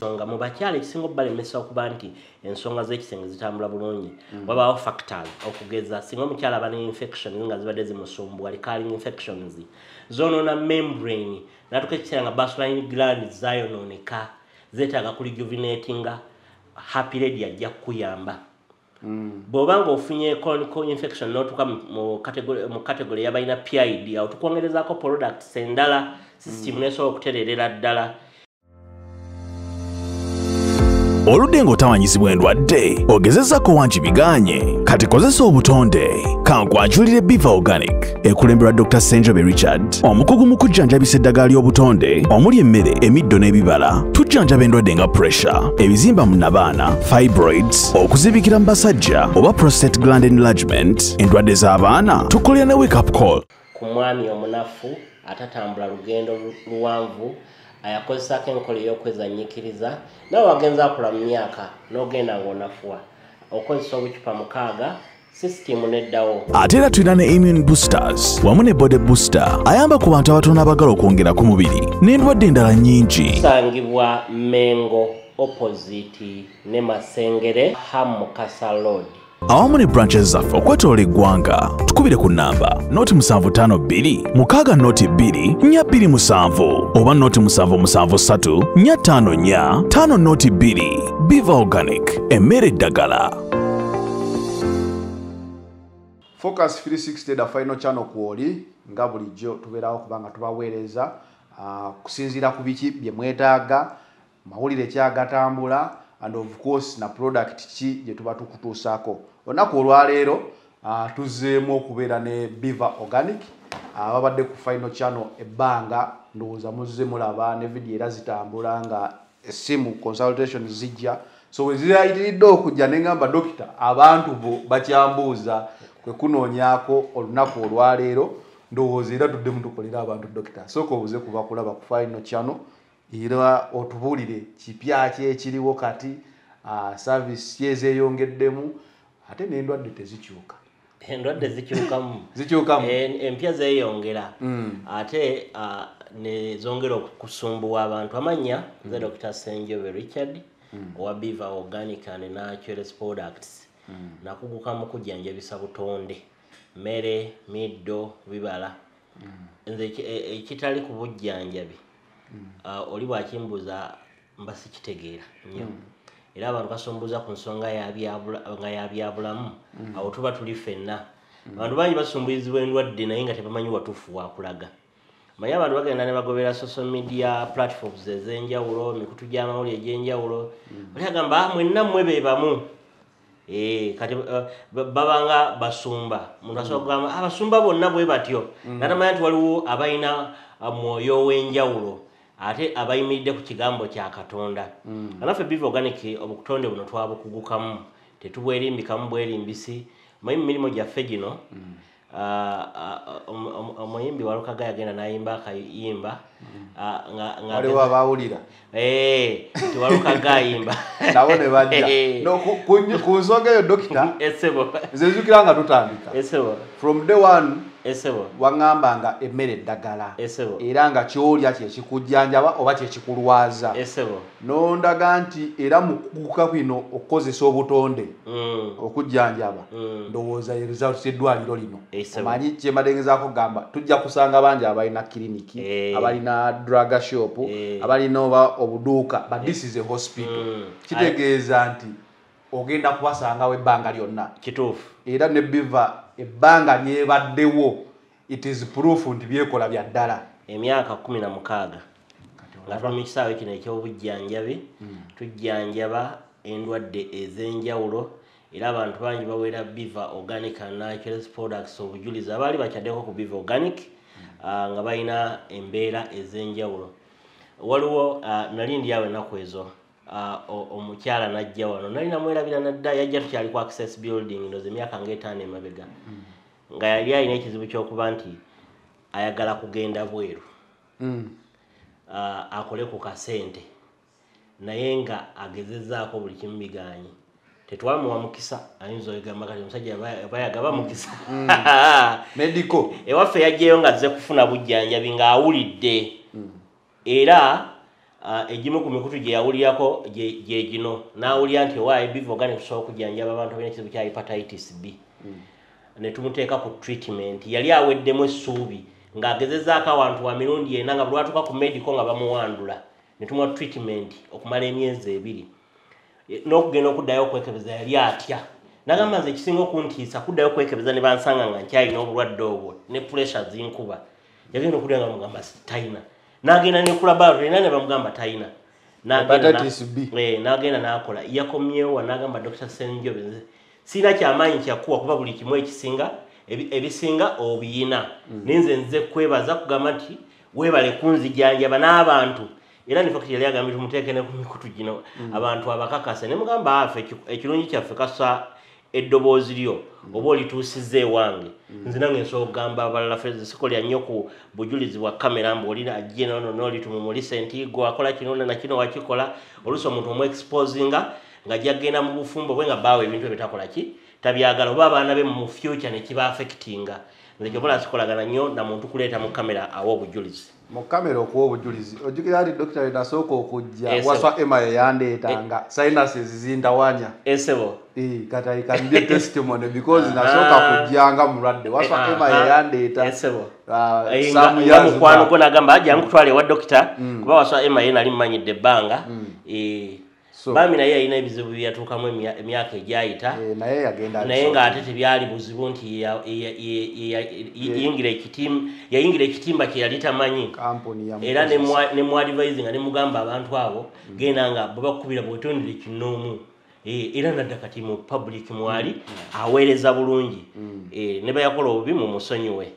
Nga mu bakyala ekisinga obbalemesa okuba nti ensonga z'ekisenge zitambula bulungi, wabaawo factors. Okugeza, singa omukyala aba ne infection nga zibadde zimusumbuwa, recurring infections zonoona membrane, natuka ekiseera nga Bartholin gland zayonooneka, zeetaaga ku rejuvenatinga. Happy Lady ajja kukuyamba. Bw'oba ng'ofunye chronic infection n'otuuka mu category y'abalina PID, awo tukwongerezaako products endala, system nesobola okutererera ddala. Oludde ng'otawanyizibwa endwadde, ogezezako wangi biganye, kati kozesa obutonde. Kankwanjulire Biva Organic, ekulemberwa Dr Senjobe Richard, omukugu mu kujjanjabisa eddagala ly'obutonde omuli emmere, emiddo n'ebibala. Tujjanjaba endwadde nga pressure, ebizimba mu nabaana, fibroids, okuzibikira mu basajja oba prostate gland enlargement, endwadde z'abaana. Tukolera ne wake up call. Ku mwami omunafu atatambula lugendo luwanvu, ayakozesako enkola ey'okwezanyiikiriza, nawe wagenza akula mu myaka n'ogenda ng'onafuwa, okozesa obucupa 6, sisitimu neddawo. Ate era tulina ne immune boosters wamu ne body booster ayamba ku bantu abatono abagala okwongera ku mubiri n'endwadde endala nnyingi. Tusangibwa Mengo, opposite ne Masengere, Ham Mukasa Road. Awamu ne branches zaffe okwetoola eggwanga. Tukubire ku namba 0 752 6 0 2 4 2 7 oba 0 773 4 5 4 5 0 2. Biva Organic, emmere eddagala. Focus 360, the final channel kwoli. Nga bulijjo tubeerawo kubanga tubaweereza kusinziira ku biki bye mwetaaga, mawulire kyagatambula, and of course na product ki gye tuba tukutuusaako. Olunaku olwaleero tuzzeemu okubeera ne Biva Organic. Babadde ku final channel ebbanga, ndowooza muzze mulaba ne video era zitambula nga essimu consultation zijja. So we zirayitiridde okujja, ne ngamba, "Dokita, abantu bo bakyambuuza," kwe kunoonyaako olunaku olwaleero. Ndowooza era tuddemu tukolere abantu. Dokita, sooka obuze kuba kulaba ku final channel era otubuulire kipya ki ekiriwo kati, service ki ezeeyongeddemu, ate n'endwadde tezikyuka? Endwadde zikyukamu. Zikyukamu. Empya zeeyongera, ate ne zongera okusumbuwa abantu. Amannya nze Dr Senjobe Richard owa Biva Organic and Natural Products. Nakuguka mu kujjanjabisa butonde, mmere, middo, bibala. Nze ekitali ku bujjanjabi, oli bwakimbuuza mba sikitegeera nnyo. Era abantu basumbuza ku nsonga nga ya byabulamu, awo tuba tuli ffenna. Abantu bangi basumbuyizibwa endwadde naye nga tebamanyi watuufu wakulaga. Manyi abantu bagenda ne bagobera social media platforms ez'enjawulo, emikutu gy'amawulire egy'enjawulo. Oli agamba, "Ah, mwenna mmwe be bamu." Kati babanga basumba, muntu asobola kugamba abasumba bonna bwe batyo, natamanya nti waliwo abalina mwoyo ow'enjawulo ate abayimiridde ku kigambo kya Katonda. Anaffe Biva Organic, obutonde buno twabukugukamu, tetubwerimbikamu bwerimbisi. Manyi mu mirimu gyaffe gino, omuyimbi Walukaga yagenda n'ayimba akayimba nga Waliwo abawulira. Nti Walukaga ayimba. Nabo ne bajja. No, ku nsonga eyo, dokita, Esebo. nze nzijukira nga tutandika, Esebo. from day one, Esebo. waŋŋamba nga emmere eddagala, Esebo. era nga kyolya kyekikujjanjaba oba kyekikulwaza. Esebo. Nondaga nti era mu kukuguka kwino okukozesa obutonde okujjanjaba, ndowooza ye results y'eddwaliro lino. Esebo. Omanyi kyembadde ngezaako kugamba, tujja kusanga bangi abalina kiriniki, abalina drug shop, abalina oba obuduuka, but this is a hospital. Kitegeeza nti ogenda kubasangawo ebbanga lyonna. Kituufu. Era ne Biva ebbanga lyebaddewo, it is proof nti byekola bya ddala. Emyaka 16 nga tuli mu kisaawe kino eky'obujjanjabi, tujjanjaba endwadde ez'enjawulo, era abantu bangi bawera Biva Organic and Natural Products obujulizi. Abaali bakyaddeko ku Biva Organic nga balina embeera ez'enjawulo. Waliwo nali ndi awo ennaku ezo, omukyala najja wano, nali namwerabira nadda, yajja tukyali ku Access Building, ndowooza emyaka nga 5 emabega, nga yali alina ekizibu ky'okuba nti ayagala kugenda bweru, akole ku kasente, naye nga agezezzaako buli kimu biganye. Tetwamuwa mukisa. Ayinza oyigamba kati omusajja aba yagaba mukisa. Medical. Ewaffe yajjayo nga azze kufuna bujjanjabi ng'awulidde, era Egimu ku mikutu gye yawulirako gye gino, n'awulira nti owaaye Biva Organic tusobola okujjanjaba abantu abalina ekizibu kya hepatitis B. Ne tumuteeka ku treatment. Yali aweddemu essuubi ng'agezezaako awantu wa mirundi ena, nga buli lwatuuka ku medical nga bamuwandula. Ne tumuwa treatment okumala emyezi 2. N'okugenda okuddayo okwekebeza yali atya. Nagamba nze ekisinga okuntiisa kuddayo okwekebeza ne bansanga nga nkyalina obulwadde obwo ne pressure zinkuba. Yagenda okuddayo nga bamugamba talina. N'agenda ne ku laboratory ne bamugamba talina. Hepatitis B. N'agenda n'akola. Yakomyewo n'agamba Dr. Ssenjobe, nze sirina kyamaanyi kyakuwa kuba buli kimu ekisinga ebisinga obiyina. Naye nze nze kwebaza kugamba nti weebale kunzijanjaba n'abantu. Era in fact yali agambye tumuteeke ne ku mikutu gino abantu abakakasa. Ne mugamba afe ekirungi kyaffe kasa eddoboozi lyo oba olituusizza ewange. Nze nange nsobola okugamba abalala ffe sikolya nnyo ku bujulizi bwa kamera mbu olina ajje nono n'olitumumulise nti gwe akola kino na kino wakikola. Oluusi omuntu omu-exposinga ng'ajja agenda mu bufumbo bwe nga bbaawe ebintu ebyo takola ki tabyagala, oba abaana be mu future ne kiba affectinga. Nze kyobola sikolagana nnyo na muntu kuleeta mu kamera awa obujulizi. Mu kamera okuwa obujulizi ojjukira nti Dokita nasooka okujja Waswa Emma ye yandeetanga sinuses zindawanya. Esebo. Kati I can be a testimony because nasooka kujja nga mulwadde. Waswa Emma ye yandeeta. Esebo. Some years mukwano back. Gwo n'agamba ajja nkutwale ewa dokita kuba Waswa Emma ye nali mmanyidde ebbanga. Baami naye yalina ebizibu bye yatuukamu emyaka egyayita. Naye yagenda Naye alisoma. ng'ate tebyali buzibu nti yayingira ekitimba kye yali tamanyi. Kampuni ya Era mukozesa. ne mu advising nga ne mugamba abantu abo, genda nga bwe bakukubira bwetondere kinoomu. Era nadda kati mu public mwali, aweereza bulungi. Ne bwe yakola obubi mumusonyiwe.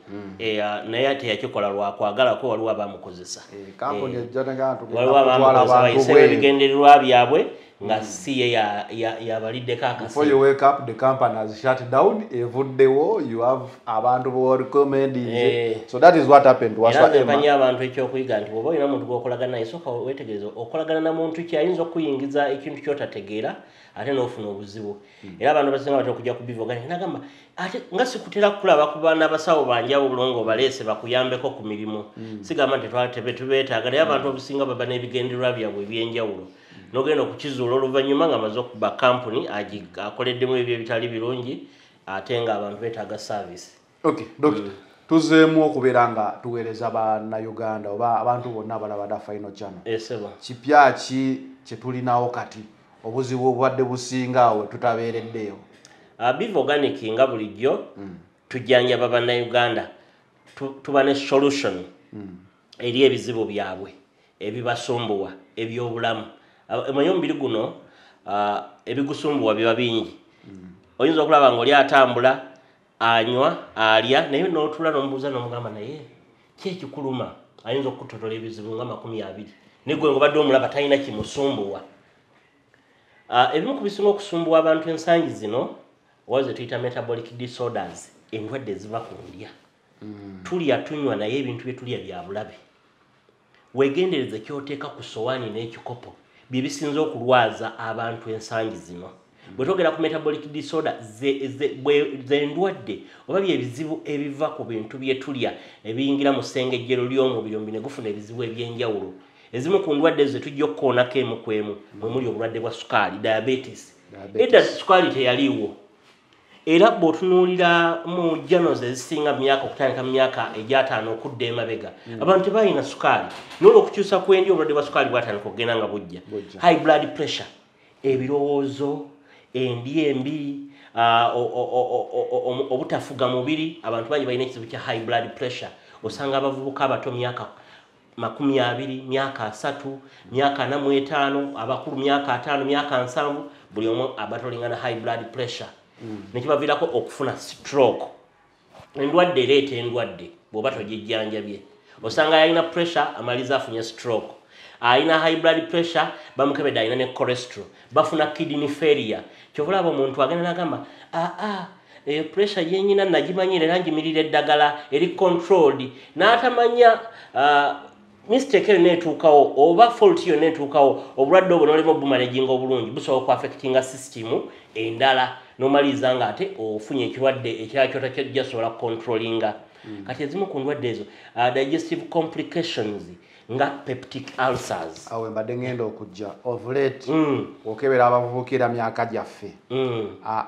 Naye teyakikola lwa kwagalako, waliwo abamukozesa. Kampuni ejja nga tugenda Waliwo kutwala abamukozesa, abantu bayise bweru. ebigendererwa byabwe nga si ye yabaliddeko akasente. Before you wake up, the company has shut down, evuddewo, you have abantu bo recommending. So that is what happened to Era Waswa nze Emma. mpanyi abantu ekyokuyiga nti bw'oba olina omuntu gw'okolagana naye, sooka weetegereze okolagana na muntu ki ayinza okukuyingiza ekintu ky'otategeera ate n'ofuna obuzibu. Era abantu abasinga batera okujja ku Biva Organic, nagamba ate nga sikutera kulaba ku baana abasawo bange abo bulongo baleese bakuyambeko ku mirimu. Sigamba nti tubeetaaga, naye abantu abasinga baba n'ebigendererwa byabwe eby'enjawulo. N'ogenda okukizuula oluvannyuma nga amaze okuba kampuni akoleddemu ebyo ebitali birungi ate ng'abantu beetaaga service. Okay, doctor. Tuzeemu okubeera nga tuweereza bannayuganda oba abantu bonna abalaba da Final Channel. Esebo. Kipya ki kye tulinawo kati? Obuzibu obubadde businga awo tutabeereddeyo. Biva Organic nga bulijjo tujjanjaba bannayuganda. Tuba ne solution eri ebizibu byabwe ebibasumbuwa ebyobulamu. Omanyi omubiri guno, ebigusumbuwa biba bingi. Oyinza okulaba ng'oli atambula, anywa, alya, naye n'otuula n'omubuuza n'omugamba naye ki ekikuluma? Ayinza okukutotola ebizibu nga 20. Naye gwe ng'obadde omulaba talina kimusumbuwa. Ebimu ku bisinga okusumbuwa abantu ensangi zino, oba ze tuyita metabolic disorders, endwadde eziva ku ndya. Tulya tunywa naye ebintu bye tulya bya bulabe. Weegendereze ky'oteeka ku ssowaani n'ekikopo bye bisinze okulwaza abantu ensangi zino. Bwe twogera ku metabolic disorder, ze ndwadde oba bye bizibu ebiva ku bintu bye tulya ebiyingira mu ssengejjero ly'omubiri, omubiri ne gufuna ebizibu eby'enjawulo. Ezimu ku ndwadde ezo tujja okukoonako emu ku emu, mwe muli obulwadde bwa sukaali, diabetes. Diabetes. Edda sukaali teyaliiwo. Era bw'otunuulira mu journals ezisinga mu myaka okutandika mu myaka egy'ataano okudda emabega, abantu tebalina sukaali. N'olwokukyusa kw'endya obulwadde bwa sukaali bwatandika okugenda nga bujja. Bujja. High blood pressure, ebirowoozo, endya embi, obutafuga mubiri. Abantu bangi balina ekizibu kya high blood pressure. Osanga abavubuka abato myaka 20, myaka 30, myaka 45, abakulu myaka 5, myaka 70, buli omu abatolingana high blood pressure. Nekibaviirako okufuna stroke. Endwadde ereeta endwadde bw'oba togijjanjabye. Osanga yalina pressure amaliza afunye stroke. Alina high blood pressure bamukebedde alina ne cholesterol. Bafuna kidney failure. Kyova olaba omuntu agenda n'agamba, aa, eyo pressure gye nnyina nagimanyira era ngimirira eddagala eri controlled. N'atamanya, mistake eyo neetuukawo oba fault yonna etuukawo, obulwadde obwo n'olema obumanaginga obulungi busobola okuaffectinga system endala n'omaliriza ng'ate ofunye ekirwadde ekirala ky'otajja sobola kucontrollinga. Kati ezimu ku ndwadde ezo, digestive complications nga peptic ulcers. Awo mbadde ngenda okujja of late, okebera abavubuka myaka gyaffe,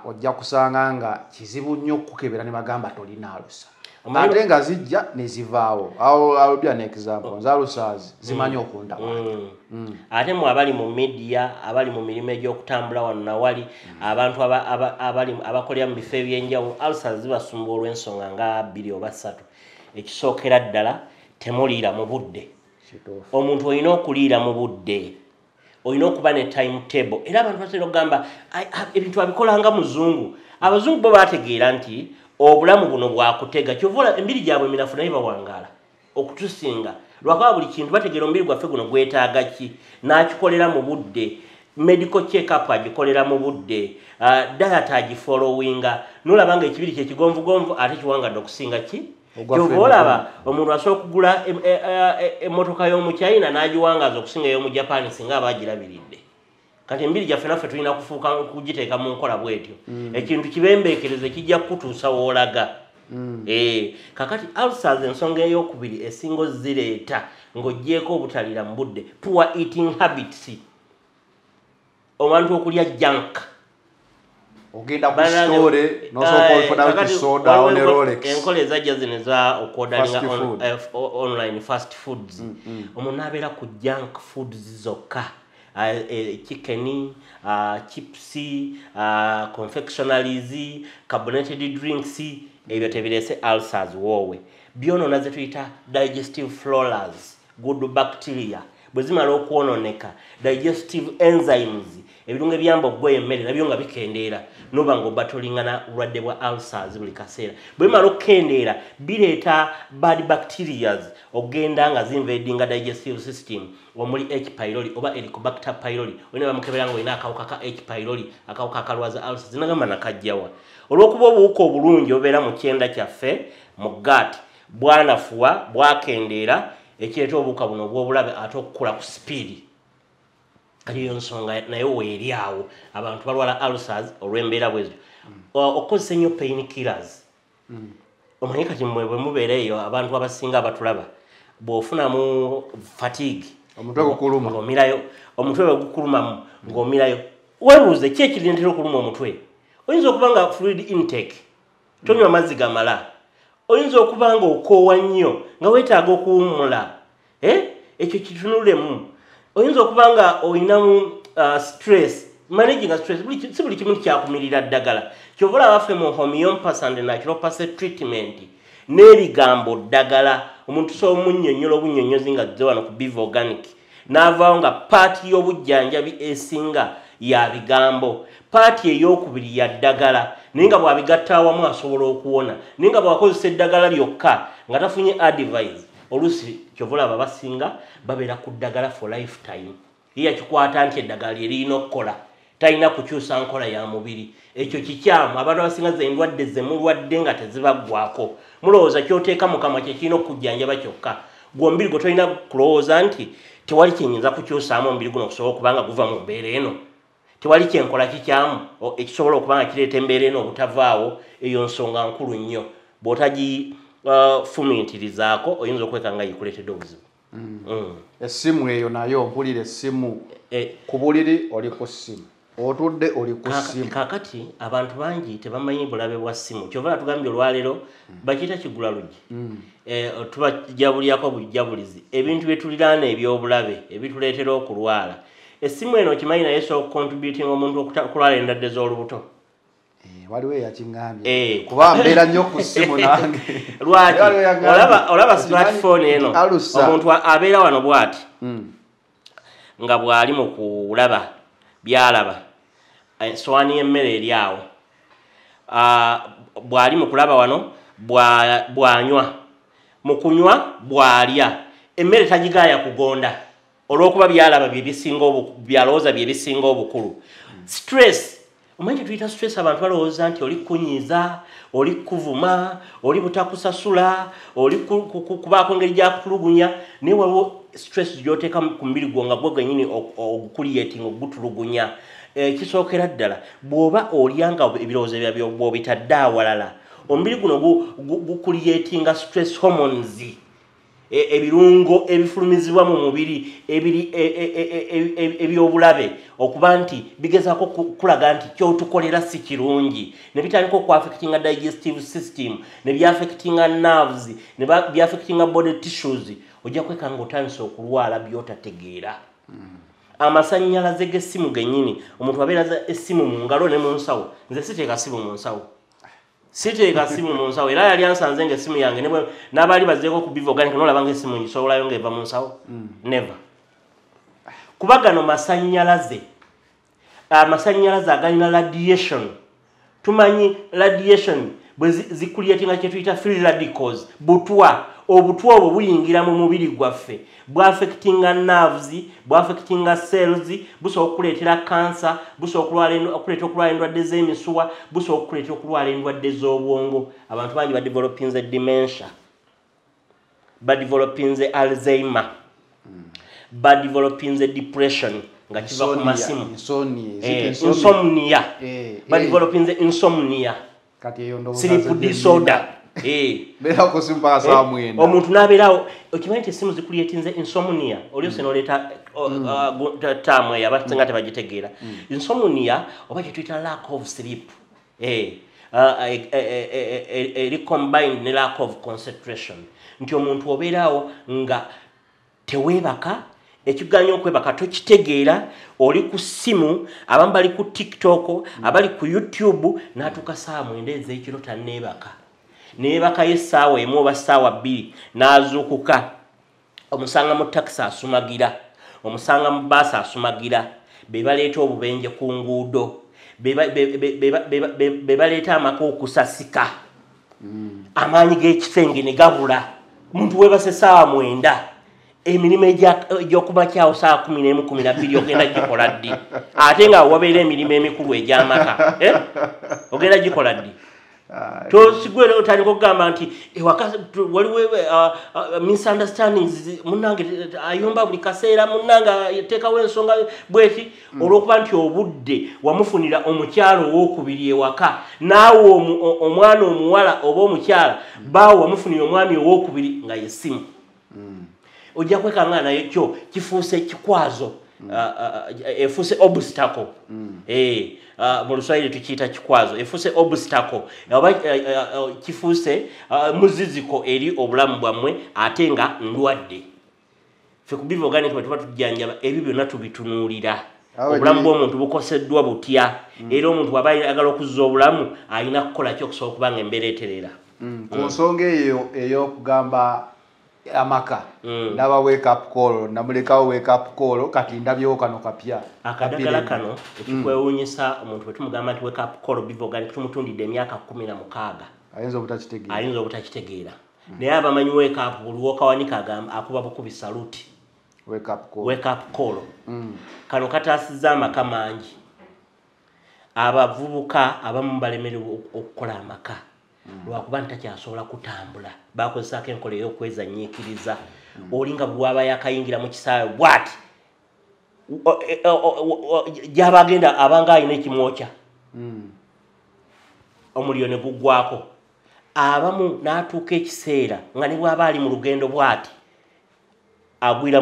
ojja kusanga nga kizibu nnyo okukebera ne bagamba tolina ulcer, ate nga zijja ne zivaawo. Awo be an example, nze ulcers zimanyi okuntawaanya. Ate mu abali mu media, abali mu mirimu egy'okutambula wano nawali, abantu abali abakolera mu bifo ebyenjawulo, ulcers zibasumba olw'ensonga nga 2 oba 3. Ekisookera ddala, temuliira mu budde. Omuntu olina okuliira mu budde, olina okuba ne time table. Era abantu batera okugamba ebintu abikolanga muzungu. Abazungu bo bategeera nti obulamu buno bwakutega, kyova olaba emibiri gyabwe minafu naye bawangaala okutusinga, lwakuba buli kintu bategeera omubiri gwaffe guno gwetaaga ki, n'akikolera mu budde. Medical check up agikolera mu budde, diet agifollowinga, nolaba nga ekibiri kye kigonvugonvu ate kiwangadde okusinga ki. Kyova olaba omuntu asobola okugula emmotoka y'omuchina n'agiwangaza okusinga ey'omujapaani singa aba agirabiridde. Kati emibiri gyaffe naffe tulina kufuuka kugiteeka mu nkola bwetyo. Ekintu kibembeekereze kijja kukutuusa w'olaga. Kakati ulcers, ensonga eyokubiri esinga ozireeta ng'oggyeeko obutaliira mu budde, poor eating habits, omuntu okulya junk. Ogenda ku store n'osooka ofunayo kisoda awo ne Rolex. Enkola ezajja zino eza okuorderinga online, fast foods, omuntu n'abeera ku junk foods zokka, chicken, chips, confectionaries, carbonated drinks. Ebyo tebireese ulcers woowe, byonoona ze tuyita digestive floras, good bacteria. Bwe zimala okwononeka, digestive enzymes, ebirungo ebiyamba okugoya emmere, nabyo nga bikendeera, noba nga obatolingana bulwadde bwa ulcers buli kaseera. Bwe bimala okukendeera, bireeta bad bacterias okugenda nga zinvadinga digestive system, omuli H pylori oba Helicobacter pylori. Olina bamukebera nga olina akawuka ka H pylori, akawuka akalwaza ulcers, nagamba nakajjawa olw'okuba obuwuka obulungi obubeera mu kyenda kyaffe mu gut bwanafuwa, bwakendeera, ekireeta obuwuka buno obw'obulabe ate okukula ku sipiidi. Kati eyo nsonga nayo weeri awo, abantu balwala ulcers olw'embeera bwezityo. Okukozesa ennyo pain killers. Omanyi kati mmwe bwe mubeera eyo, abantu abasinga abatulaba, bw'ofunamu fatigue, omutwe gukuluma, ng'omirayo, omutwe bwe gukulumamu ng'omirayo, weebuuze ki ekirintera okuluma omutwe. Oyinza okuba nga fluid intake, tonywa mazzi gamala. Oyinza okuba nga okoowa nnyo nga weetaaga okuwummula, ekyo kitunulemu. Oyinza okuba nga olinamu stress, managing stress. Si buli kimu kyakumirira ddagala. Kyova olaba ffe mu homeopathy and naturopathy treatment n'ebigambo ddagala, omuntu sobola omunnyonnyola obunnyonnyozi nga azze wano ku Biva Organic n'avaawo nga part y'obujjanjabi esinga ya bigambo, part ey'okubiri ya ddagala, naye nga bw'abigatta awamu asobola okuwona. Naye nga bw'akozesa eddagala lyokka nga tafunye advice, oluusi kyova olaba basinga babeera ku ddagala for lifetime. Ye yakikwata nti eddagala lye lirina okukola, talina kukyusa nkola ya mubiri. Ekyo kikyamu. Abantu abasinga ze endwadde ze mulwadde nga tezibaggwako, mulowooza kyoteeka mu kamwa kye kirina okujjanjaba kyokka. Gwe omubiri gwe tolina kulowooza nti tewali kyenyinza kukyusaamu omubiri guno okusobola okuba nga guva mu mbeera eno, tewali kyenkola kikyamu ekisobola okuba nga kireeta embeera eno obutavaawo. Eyo nsonga nkulu nnyo, bw'otagifumiitirizaako oyinza okweka nga yikuleetedde obuzibu. Essimu eyo nayo mpulira essimu, ku buliri oli ku ssimu, otudde oli ku ssimu. Kaakati abantu bangi tebamanyi bulabe bwa ssimu. Kyova tugambye olwaleero bakiyita kigula luggi, tubajabulyako bujabulizi ebintu bye tuliraana ebyobulabe ebituleetera okulwala. Essimu eno okimanyi naye esobola okucontributing omuntu okulwala endwadde z'olubuto. Waliwo eyakiŋŋambye, kuba mbeera nnyo ku ssimu nange. Lwaki olaba smartphone eno, omuntu abeera wano bw'ati nga bw'ali mu kulaba byalaba, sowaani y'emmere eri awo, bw'ali mu kulaba wano bw'anywa, mu kunywa bw'alya, emmere tagigaaya kugonda olw'okuba byalaba bye bisinga, byalowooza bye bisinga obukulu. Stress, omanyi tuyita stress, abantu balowooza nti oli kunyiiza, oli kuvuma, oli butakusasula, oli kubaako engeri gyakutulugunya, naye waliwo stress gy'oteeka ku mubiri gwo nga gwe gwennyini ogucreating, ogutulugunya. Kisookera ddala, bw'oba olya nga ebirowoozo byabyo bw'obitadde awalala, Omubiri guno gucreatinga stress hormones, ebirungo ebifulumizibwa mu mubiri ebiri ebyobulabe, okuba nti bigezaako kulaga nti kyotukolera si kirungi, ne bitandika okuaffectinga digestive system, ne byaffectinga nerves, ne byaffectinga body tissues. Ojja kwekanga otandise okulwala by'otategeera. Amasannyalaze g'essimu gennyini, omuntu abeera essimu mu ngalo ne mu nsawo. Nze siteeka simu mu nsawo, siteeka simu mu nsawo, era yali ansanze ng'essimu yange n'abaali bazzeeko ku Biva Organic n'olaba ng'essimu ngisobolayo ng'eva mu nsawo. Never. Kuba gano masannyalaze, amasannyalaze agalina radiation. Tumanyi radiation bwe zicreatinga kye tuyita free radicals, butwa. Obutwa obwo buyingira mu mubiri gwaffe, bwaffectinga nerves, bwaffectinga cells, busobola okukuleetera kansa, busobola okuleeta okulwala endwadde z'emisuwa, busobola okukuleetera okulwala endwadde z'obwongo. Abantu bangi badevelopinze dementia, badevelopinze Alzheimer, badevelopinze depression nga kiva ku masimu. Insomnia, badevelopinze insomnia, sleep disorder. Omuntu n'abeerawo, okimanyi nti essimu zicreatinze insomnia. Oliose n'oleeta term eyo, abasinga tebagitegeera. Insomnia oba kye tuyita lack of sleep, eri combined ne lack of concentration, nti omuntu obeeraawo nga teweebaka, ekiganya okwebaka tokitegeera, oli ku ssimu, abamu bali ku TikTok, abali ku YouTube, n'atuuka 9:00 ez'ekiro tanneebaka, neebakayo 1 oba 2:00 n'azuukuka. Omusanga mu takisi asumagira, omusanga mu baasi asumagira. Be baleeta obubenje ku nguudo, be baleeta amaka okusasika, amaanyi g'ekisenge ne gabula. Muntu weebase 9:00, emirimu egy'okumakyawo 11:00, 12:00 ogenda gikola ddi? Ate nga wabeera emirimu emikulu egy'amaka, ogenda gikola ddi? Tosigwera otandika okugamba nti ewaka waliwo misunderstandings, munnange ayomba buli kaseera, munnange ateekawo ensonga bweti, olw'okuba nti obudde wamufunira omukyalo owookubiri ewaka, naawe omwana omuwala oba omukyala baawe wamufunira omwami owookubiri nga yessimu. Ojja kwekanga naye kyo kifuuse kikwazo, efuuse obstacle. Mu Luswahili tukiyita kikwazo, efuuse obstacle oba kifuuse muziziko eri obulamu bwammwe, ate nga ndwadde. Ffe ku Biva Organic bwe tuba tujjanjaba, ebyo byonna tubitunuulira. Obulamu bw'omuntu bukoseddwa butya, era omuntu bw'aba ayagala okuzza obulamu alina kukola ki okusobola okuba nga embeera etereera. Ku nsonga eyo ey'okugamba amaka, ndaba wake up call, namulekawo wake up call, kati ndabyewo kano kapya. Akadagala kano, ekikwewuunyisa, omuntu bwe tumugamba nti wake up call Biva Organic tumutundidde emyaka 16, ayinza obutakitegeera, ayinza obutakitegeera. Naye abamanyi wake up, buli wokawanika akuba bukubi saluti, wake up call, wake up call. Kano kataasizza amaka mangi. Abavubuka abamu balemererwa okukola amaka lwakuba nti takyasobola kutambula, bakozesaako enkola ey'okwezanyiikiriza. Oli nga bw'aba yakayingira mu kisaawe bw'ati, gy'aba agenda abanga alina ekimwokya, omuliro ne guggwako. Abamu n'atuuka ekiseera nga ne bw'aba ali mu lugendo bw'ati agwira,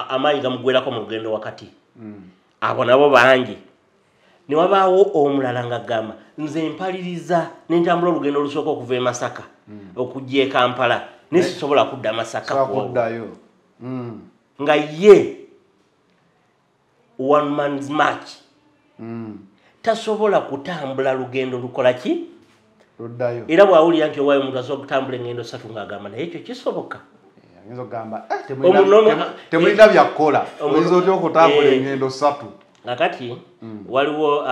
amaanyi gamugwerako mu lugendo wakati. Abo nabo bangi. Ne wabaawo omulala ng'agamba, nze mpaliriza nentambula olugendo olusooka okuva e Masaka okujja e Kampala, naye sisobola kudda Masaka kuddayo. Nga ye one man's match, tasobola kutambula lugendo lukola ki luddayo. Era bw'awulira nti owaayo omuntu asobola okutambula engendo 3 ng'agamba naye ekyo kisoboka. Ayinza okugamba temulina byakukola, oyinza otya okutambula engendo 3? Kakati waliwo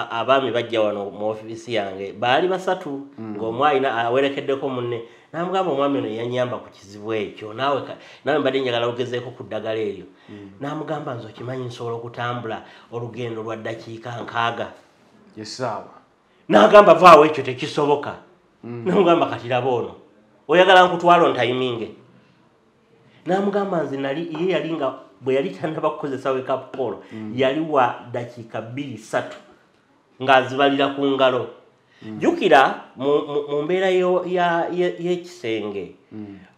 abaami bajja wano mu ofiisi yange, baali 3, ng'omu alina awerekeddeko munne, n'amugamba omwami ono yanyamba ku kizibu ekyo, naawe mbadde njagala ogezeeko ku ddagala eryo. N'amugamba nze okimanyi nsobola okutambula olugendo lwa ddakiika 60 essaawa. N'agamba vaawo ekyo tekisoboka. N'amugamba kati laba ono oyagala nkutwala ontayiminge. N'amugamba nze nali ye yali nga bwe yali tannaba kukozesa wake up call, yali wa ddakiika 2-3 ng'azibalira ku ngalo. Jjukira mu mbeera y'ekisenge,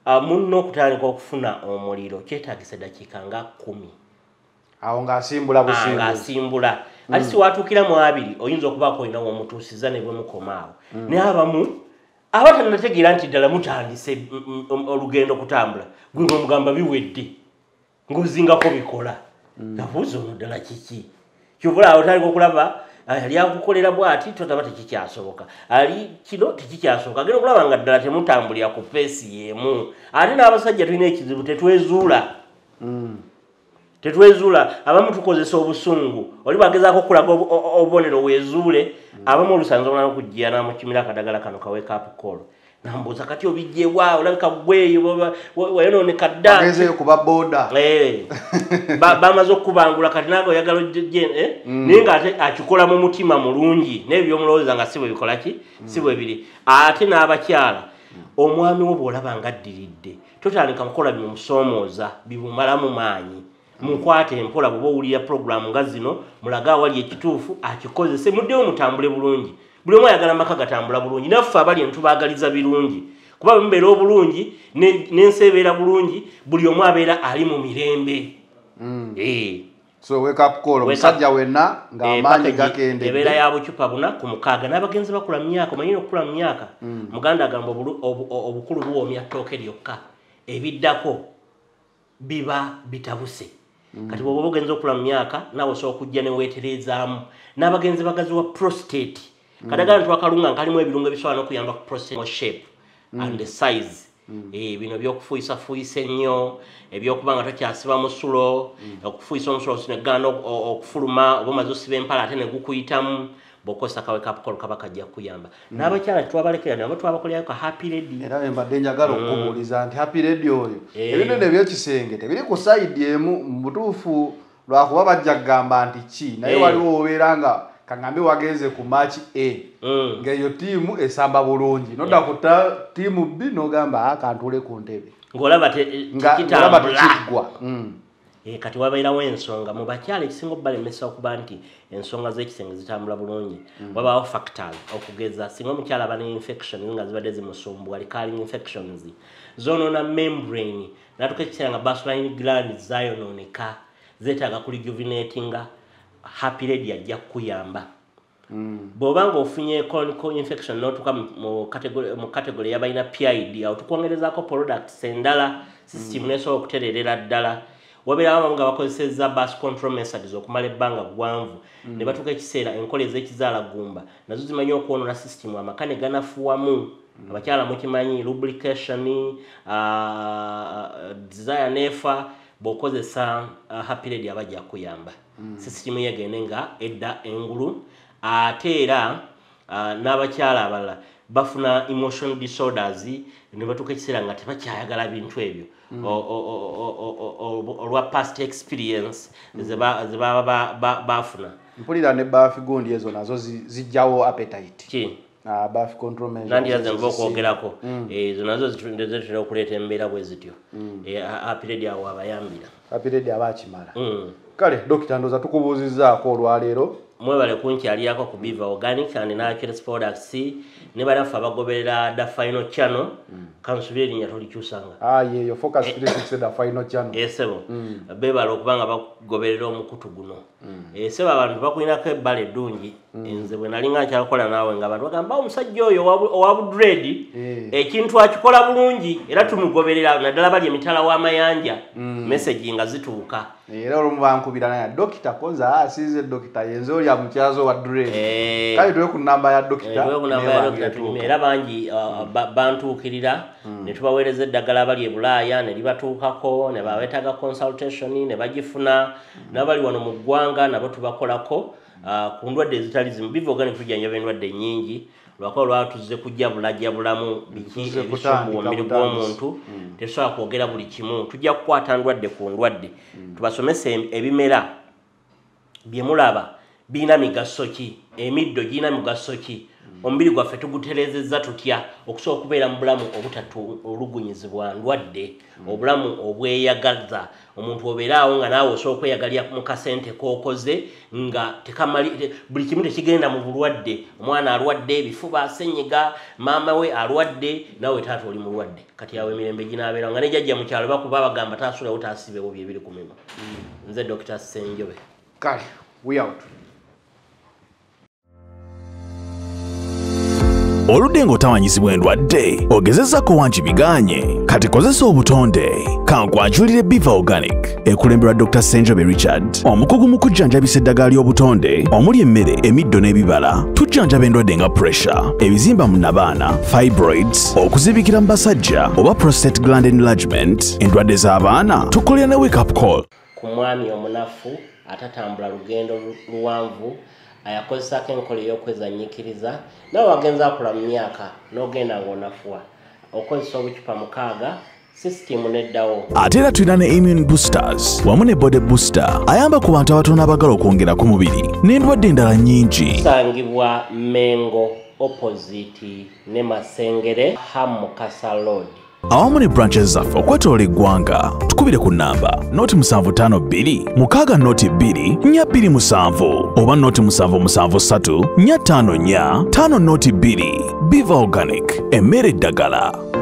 munno okutandika okufuna omuliro kyetaagisa eddakiika nga 10. Awo ng'asimbula busimbuzi. Ng'asimbula. Ate si watuukira mu 2 oyinza okubaako olina w'omutuusiza ne bwe mukoma awo. Naye abamu aba tannategeera nti ddala mutandise olugendo okutambula, gwe ng'omugamba biwedde, ng'ozingako bikola. Nabuuza ono ddala kiki? Kyova olaba otandika okulaba ali akukolera bw'ati totaba tekikyasoboka, ali kino tekikyasoboka, agenda okulaba nga ddala temutambulira ku peesi y'emu. Ate n'abasajja tulina ekizibu, tetwezuula. Tetwezuula. Abamu tukozesa obusungu, oli bwagezaako okulaga obubonero weezuule. Abamu olusanza omulala okujja n'amukimira akadagala kano ka wake up call, nambuuza kati obijjewa, olabika gweyo wayonooneka dda. Bagezeeyo kuba boda. Bamaze okukubangula kati nange oyagala ojje, naye ng'ate akikola mu mutima mulungi, naye by'omulowooza nga si bwe bikola ki, si bwe biri. Ate n'abakyala, omwami wo bw'olaba ng'addiridde, totandika kukola bimusoomooza, bimumalamu maanyi. Mukwate empola, bw'oba owulira puroguramu nga zino, mulage awali ekituufu akikozese, muddeyo mutambule bulungi. Buli omu ayagala amaka gatambula bulungi, naffe abali eno tubaagaliza birungi, kuba bwe mubeera obulungi n'ensi ebeera bulungi, buli omu abeera ali mu mirembe. So wake up call, omusajja wenna ng'amaanyi gakendedde. Ebeera ya bucupa 4 ku 6, n'abagenzi bakula mu myaka, omanyi okukula mu myaka. Muganda agamba obukulu buwoomya ttooke lyokka, ebiddako biba bitabuse. Kati bw'oba ogenze okula mu myaka, naawe osobola okujja ne weetereezaamu. N'abagenzi bagaziwa prostate. Kadagala ntwakalunga nkalimu ebirungo ebisobola n'okuyamba ku prostate shape and the size. Bino ebyokufuyisafuuyisa ennyo, ebyokuba nga tokyasiba musulo, okufuuyisa omusulo negaana okufuluma, oba omaze osiba empala ate ne gukuyitamu, bw'okozesa ka wake up call kaba kajja kukuyamba. N'abakyala tetwabalekera, nabo twabakolerayo ka happy lady. Era mbadde njagala okukubuuliza nti happy lady oyo, ebintu bino eby'ekisenge tebiri ku sayidi emu mu butuufu, lwakuba bajja kugamba nti ki, naye waliwo obeera nga kaŋŋambe wagenze ku match A, ng'eyo ttiimu esamba bulungi, nodda ku ttiimu B n'ogamba kantuule ku ntebe, ng'olaba tekitambula, tekiggwa. Kati wabeerawo ensonga mu bakyala ekisinga okubalemesa okuba nti ensonga z'ekisenge zitambula bulungi. Wabaawo factors, okugeza singa omukyala aba ne infection nga zibadde zimusumbuwa, recurring infections zoonoona membrane, n'atuuka ekiseera nga Bartholin gland zaayonooneka, zeetaaga ku rejuvenatinga. Happy lady ajja kukuyamba. Bw'oba ng'ofunye chronic infection n'otuuka mu category y'abalina PID, awo tukwongerezaako products endala, system n'esobola okutereerera ddala. Wabeerawo abamu nga bakozesezza birth control methods okumala ebbanga ggwanvu, ne batuuka ekiseera enkola ez'ekizaalaggumba nazo zimanyi okwonoona system, amaka ne ganafuwamu. Abakyala mukimanyi, lubrication, desire neefa. Bw'okozesa happy lady abajja kukuyamba, system yegende nga edda engulu. Ate era n'abakyala abalala bafuna emotional disorders, ne batuuka ekiseera nga tebakyayagala bintu ebyo olwa past experience ze baba bafuna. Mpulira ne birth gundi ezo nazo zijjawo appetite. Ki? Birth control measures. Nandiraze nva okwogerako. Ezo nazo zitera okuleeta embeera bwe zityo. Happy lady awo abayambira. Happy lady aba akimala. Kale dokita, ndowooza tukubuuzizzaako olwaleero. Mwebale kunkyalirako ku Biva Organic and Natural Products, ne banaffe abagoberera The Final Channel. Kansubire erinnya tolikyusanga. Yeyo Focus 360 The Final Channel. Ssebo, beebale okuba nga bagoberera omukutu guno. Ssebo, abantu bakulinako ebbala eddungi. Nze bwe nali nga nkyakola naawe nga abantu bagamba omusajja oyo owa budredi, ekintu akikola bulungi era tumugoberera, naddala bali emitala w'amayanja, message nga zituuka. Era olumu bankubira naye dokita konza asize dokita yenze oli amukyazo wa dread. Kale tuwe ku namba ya dokita. Tuwe ku namba ya dokita tunyume. Era bangi bantuukirira ne tubaweereza eddagala abali e Bulaaya ne libatuukako, ne baweetaaga consultation ne bagifuna, n'abali wano mu ggwanga nabo tubakolako ku ndwadde ezitali zimu. Biva Organic tujjanjaba endwadde nnyingi, lwakuba lwatuzze kujja bulajja bulamu biki ebisumbuwa omubiri gw'omuntu. Tetusobola kwogera buli kimu, tujja kukwata ndwadde ku ndwadde, tubasomese ebimera bye mulaba birina migaso ki. Emiddo girina mugaso ki? Omubiri gwaffe tugutereezezza tutya okusobola okubeera mu bulamu obutatuolugunyizibwa ndwadde, obulamu obweyagaza? Omuntu obeeraawo nga naawe osobola okweyagalira mu kasente k'okoze nga tekamali, buli kimu tekigenda mu bulwadde. Omwana alwadde ebifuba, asenyiga, maama we alwadde, naawe taata oli mulwadde. Kati awo emirembe ginaabeerawo nga ne jjajja mu kyalo bakuba bagamba taasulewo taasibewo byebiri ku mimwa. Nze Dr. Ssenjobe. Kale, we out. Oludde ng'otawanyizibwa endwadde, ogezezzaako wangi biganye. Kati kozesa obutonde. Kankwanjulire Biva Organic ekulemberwa Dr. Ssenjobe Richard, omukugu mu kujjanjabisa eddagala ly'obutonde omuli emmere, emiddo n'ebibala. Tujjanjaba endwadde nga pressure, ebizimba mu nnabaana, fibroids, okuzibikira mu basajja oba prostate gland enlargement, endwadde z'abaana. Tukolera ne wake up call. Ku mwami omunafu atatambula lugendo luwanvu, ayakozesako enkola ey'okwezanyiikiriza, nawe wagenza akula mu myaka n'ogenda ng'onafuwa, okozesa obucupa 6 sisitimu neddawo. Ate era tulina ne immune boosters wamu ne body booster ayamba ku bantu abatono abagala okwongera ku mubiri n'endwadde endala nnyingi. Tusangibwa Mengo opposite ne Masengere, Ham Mukasa Road. Awamu ne branches zaffe okwetoloola eggwanga. Tukubire ku nnamba 072 6 02 427 oba 0773 454 52. Biva Organic, emmere eddagala.